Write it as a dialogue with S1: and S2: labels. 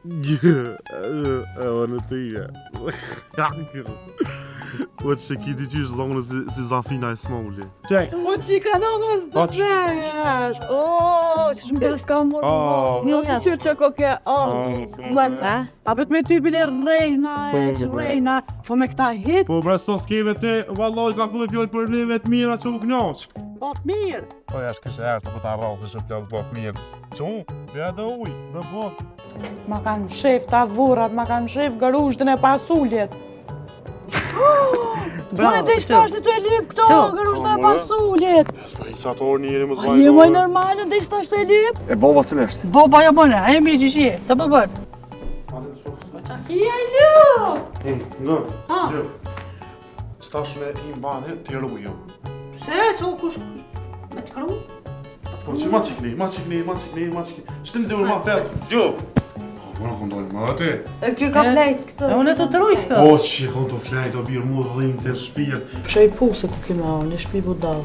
S1: Edhe në tyje. Po që ki ti qysh zonë si, si Zafina e Smoli. Çek.
S2: O që ka nënës të vesh. O, që shumë të s'ka mërë. Një që që që koke, o, ha? A bet me ty bile rejna, e që rejna, po me këta hit.
S1: Po bre, sos keve te, vallaj ka fillu fjalë për neve të mira që u knaq.
S2: Po të mirë.
S1: Po ja shkështë herë, se po ta rrallë, se që plot po të mirë. Që unë, dhe dhe ujë, dhe po.
S2: Ma kanë shef ta vorrat, ma kanë shef gërushtën e pasuljet. Bravo, Unë të ishte të e lyp këto, gërushtën e pasuljet.
S1: S'po i sa të orë njeri më
S2: A je moj normal, unë të ishte të e lyp?
S3: E bova cile është?
S2: Boba jo bëne, a e mi gjyshi, të po bërë? Ja lyp!
S1: Në, në. Stash me i mbane të rujëm.
S2: Pse, që kush, me të kru?
S1: Po që ma qikni, ma qikni, ma qikni, ma qikni. Shtim dhe ma fell. Jo. Po, më në kondojnë më aty.
S4: E kjo ka flejt këtë.
S2: E unë të të ruj këtë.
S1: Po, që kon të flejt, o birë, mu dhimë të shpirt.
S2: Pse i puse ku kemi ardhur, në shtëpi budall.